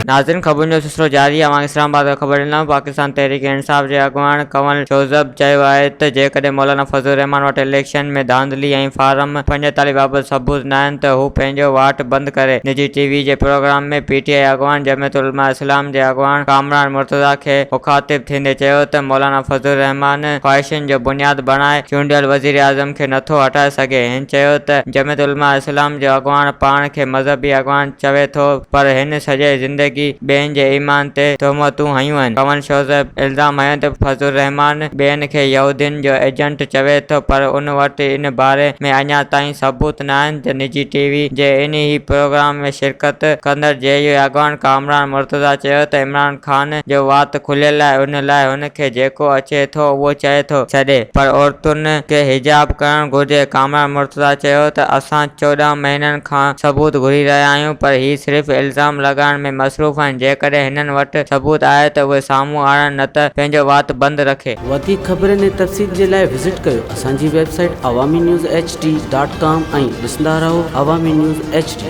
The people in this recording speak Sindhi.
ناظرين خبرن جو سلسلو جاري آهي اوهان کي اسلام آباد کان خبر ڏينداسون پاڪستان تحريڪ انصاف جي اڳواڻ ڪنول شوزب چيو آهي ته جيڪڏهن مولانا فضل الرحمان وٽ اليڪشن ۾ ڌانڌلي ۽ فارم 45 بابت ثبوت ناهن ته هو پنهنجو واٽ بند ڪري نجي ٽي وي جي پروگرام ۾ پي ٽي آء اڳواڻ جمعيت علماء اسلام جي اڳواڻ ڪامران مرتضيٰ کي مخاطب ٿيندي چيو ته مولانا فضل الرحمان خواهشن جو بنياد بڻائي چونڊيل وزيراعظم کي نٿو هٽائي سگهي هن چيو ته جمعيت علماء اسلام جو اڳواڻ پاڻ کي مذهبي اڳواڻ چوي ٿو پر هن سڄي زندگي ٻين جي ايمان تي تهمتون هنيون آهن. ڪنول شوزيب الزام هنيو ته فضل الرحمان ٻين کي يهودين جو ايجنٽ چوي ٿو پر ان وٽ ان باري ۾ اڃا تائين ثبوت ناهن ته نجي ٽي وي جي ان ئي پروگرام ۾ شرڪت ڪندڙ جي يو اڳواڻ ڪامران مرتضيٰ چيو ته عمران خان جو وات کليل آهي ان لاء هن کي جيڪو اچي ٿو اهو چئي ٿو ڇڏي پر عورتن کي حجاب ڪرڻ گهرجي. ڪامران مرتضيٰ چيو ته اسان 14 مهينن کان ثبوت گهري رهيا آهيون پر هي صرف الزام لڳائڻ ۾ مصروف آهن، جيڪڏهن هنن وٽ ثبوت آهي ته اهي سامهون آڻن نه ته پنهنجو وات بند رکي. وڌيڪ خبرن ۽ تفصيل جي لاء وزٽ ڪيو اسان جي website Awami news H D dot com ۽ ڏسندا رهو عوامي نيوز ايڇ ڊي.